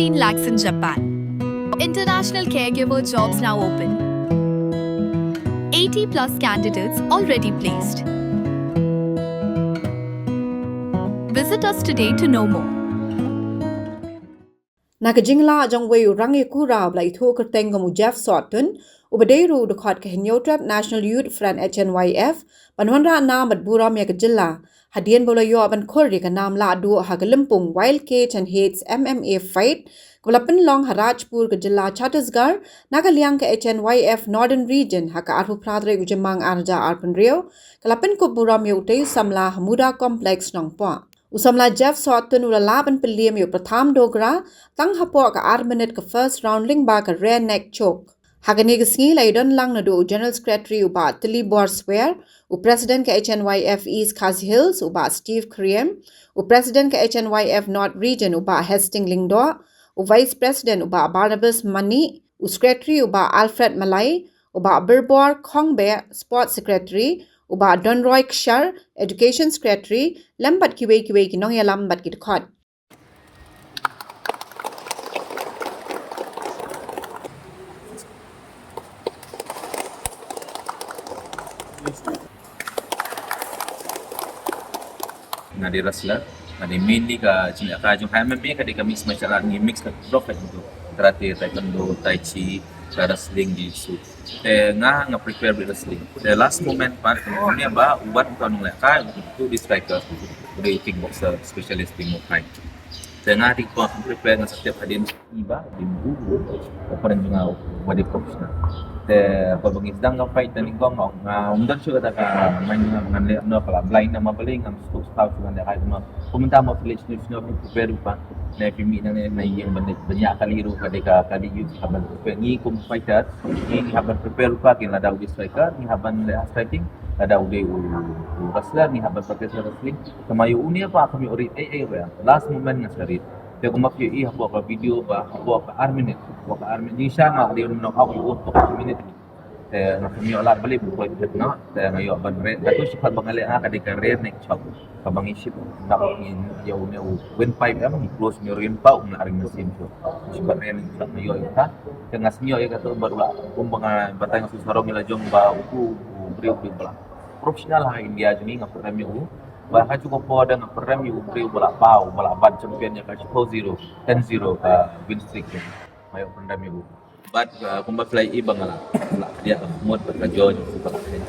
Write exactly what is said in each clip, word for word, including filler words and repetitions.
fifteen lakhs in Japan. International caregiver jobs now open. eighty plus candidates already placed. Visit us today to know more. Na ka jinglah jong uwei u rangïakura ba la ithuh kyrteng kum u Jeff Sohtun, uba dei ruh u dkhot ka Hynñiewtrep National Youth Front, H N Y F, ban wanrah nam bad burom ïa ka jylla, hadien ba u la ïoh ban khur ïa ka nam lah duh ha ka lympung Wild Cage and Hades M M A fight, kaba la pynlong ha Rajpur ka jylla Chhattisgarh, na ka liang ka H N Y F Northern Region, ha ka arphew phra tarik u Jymmang ar hajar arphew hynriew, ka la pynkup burom ïa utei u samla ha Muda Complex Nongpoh. U samla Jeff Sohtun u la lah ban pynliem ïa u Pratham Dogra tang hapoh ka ar minit ka first round lyngba ka rear neck choke. Ha kane ka sngi la ïadon lang naduh u General Secretary u Bah Tilibor Swer, u President ka H N Y F East Khasi Hills u Bah Steve Khriem, u President ka H N Y F North Region u Bah Hastings Lyngdoh, u Vice President u Bah Barnabas Manih, u Secretary u Bah Alfred Malai, u Bah Birbor Khongbeh, Sports Secretary, u Bah Donroy Kshar, Education Secretary, lem bad kiwei kiwei ki nongïalam bad ki dkhot. Nga dei wrestler, nga dei mainly ka jingïalehkai jong ha M M A ka dei ka mix martial art, ngi mix ka kickboxing, karate, taekwondo, tai chi, ka wrestling, jiu-jitsu. Te nga, nga prefer beit wrestling. Te last moment pat, nga ong ïa ba u wan uta u nonglehkai, utu dei striker, u dei kickboxer specialist, dei Muay Thai. Te nga dei, nga prepare, nga sa tip hadien i ba dei u, u opponent jong nga uba dei professional. Te haba ngi sdang ka fight te nyngkong nga, nga ym don shuh kata ka mind jong nga, ngan leh kumno, ka la blind na ma balei, ngam sngewthuh shuh ngan lehkai kumno. Kumta ma phi leit shano shano phi prepare ruh pat, ne phi mih nangne na ïing ban leit ban ïa kali ruh, ka dei ka kali ïa u, hap ban prepare. Ngi kum fighter, ngi, ngi hap ban prepare ruh pat, kin lada u dei striker ngi hap ban leh ha striking, lada u dei u, u wrestler ngi hap ban practice ha wrestling. Te ma ïa une pat kam ïoh rit ei ei ruh, last moment nga sa rit. Te kumba phi ïohi hapoh ka video ba hapoh ka ar minit, hapoh ka ar minit, ngi sha nga dei ban knock out ïa u hapoh ka ar minit. Te nga pynïoh lad balei ba u poi phet noh, te nga ïoh ban rear, hato shiphang ba nga leh nga ka dei ka rear neck chop. Kaba ngi ship, ngi ïa une u windpipe em, ngi close, ngi ring paw, nga ring mynsiem shuh. Ngi ship ban rear neck chop, nga ïoh ïa ka. Te nga sngew ïa kato bad u la, kumba nga batai nga shu sarong ïa la jong ba utu u briew, u briew ba la professional ha India jong ngi, nga pynrem ïa u. Ba ha kajuh ka por da nga pynrem ïa u briew ba la paw, ba la bat champion ïa ka shiphew zero, ten zero ka win streak jong ngi. Nga ïoh pynrem ïa u. Bad, uh, kumba phi la ïohi ba nga la, la khadiah ka khmut bad ka jaw jong u, ba la kheiñ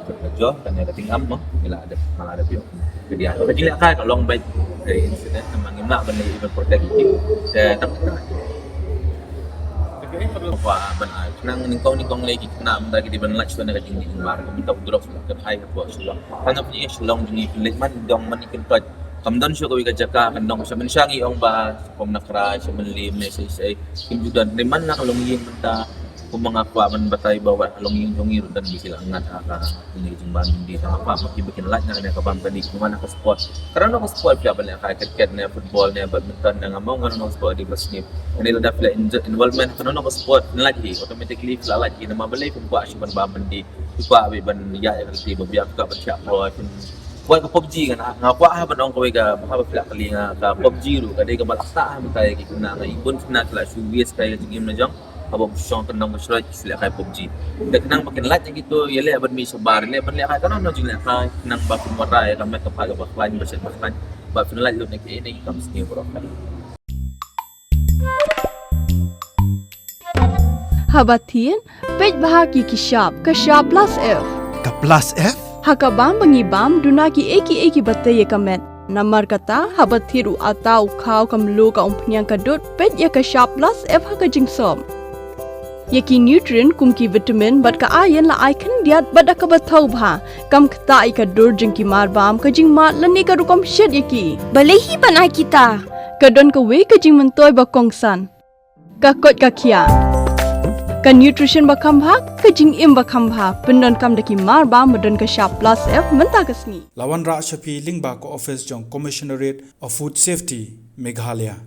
bad ka jaw, kane ka tyngam mo, ngi la dep, nga la dep ïoh khmut. Khadiah ka jinglehkai ka long beit ka incident, namar ngim lah ban leh even protect ki. Te tang ka kwah ban ai khnang nyngkong nyngkong lei ki khynnah mynta ki dei ban lait shuwa na ka jingdih jingmar, kumta u drug la kynhai hapoh Shillong. Tang na phi ïohi Shillong jong ngi phi leit man dong man ki kyntoit. Kam don shuh kawei ka jaka, kan dong sha mynshuwa ngi ong ba kum na Krai, sha Mylliem ne sha Isei. Kim ju don. Hynrei man la ka longïing mynta, kumba nga kwah ban batai ba wat ha longïing jong ngi ruh don bisi la ngat ha ka, kine ki jingbam jingdih, te nga kwah ba ki, ba kin lait na kane ka bam ka dih, kumba na ka sport. Ka don ka sport phi hap ban lehkai, cricket ne, football ne, badminton ne, nga mut nga don ka sport dei ba sngewbha. Kane lada phi la in-, involvement ka don ka sport, phin lait hi, automatically phi la lait hi, namar balei phin kwah shuh ban bam ban dih, phi kwah beit ban ïaid ïa ka lynti ba biang, phi kwah ban thiah kloi, phin Wei ka PUBG, nga, nga kwah ha ban ong kawei ka, haba phi la kylli nga, ka PUBG ruh ka dei kaba la sah ha mynta ïa ki khynnah, nga i bun khynnah ki la shu waste ka ïa ka jingim la jong, haba shu shong kyndong ka shroi ki shu lehkai PUBG. Te khnang ba kin lait ïa kito, ïaleh ban mih shabar, ïaleh ban lehkai kano kano jinglehkai, khnang ba kin wanrah ïa ka met ka phad kaba khlaiñ, ba shet ba khlaiñ, ba phin lait lut na kiei kiei ki kam sniew baroh. Haba thied, peit bha ïa ki shap, ka shap plus F. Ka plus F? Ha ka bam ba ngi bam, duna kiei kiei kiba tei ïa ka met. Namar kata, haba thied u atta, u khaw, ka mluh, ka umphniang, ka dud, peit ïa ka shap plus F ha ka jingsop. Ïa ki nutrient kum ki vitamin bad ka iron la ai khyndiat bad da kaba thaw bha. Kam ktah ïa ka dur jong ki marbam, ka jingmad lane ka rukom shet ïa ki. Balei hi ban ai kita? Ka don kawei ka jingmyntoi ba kongsan. Ka koit ka khiah. Ka nutrition ba kham bha, ka jingim ba kham bha. Pyndonkam da ki marbam ba don ka shap plus F mynta ka sngi. La wanrah sha phi lyngba ka office jong Commissionerate of Food Safety, Meghalaya.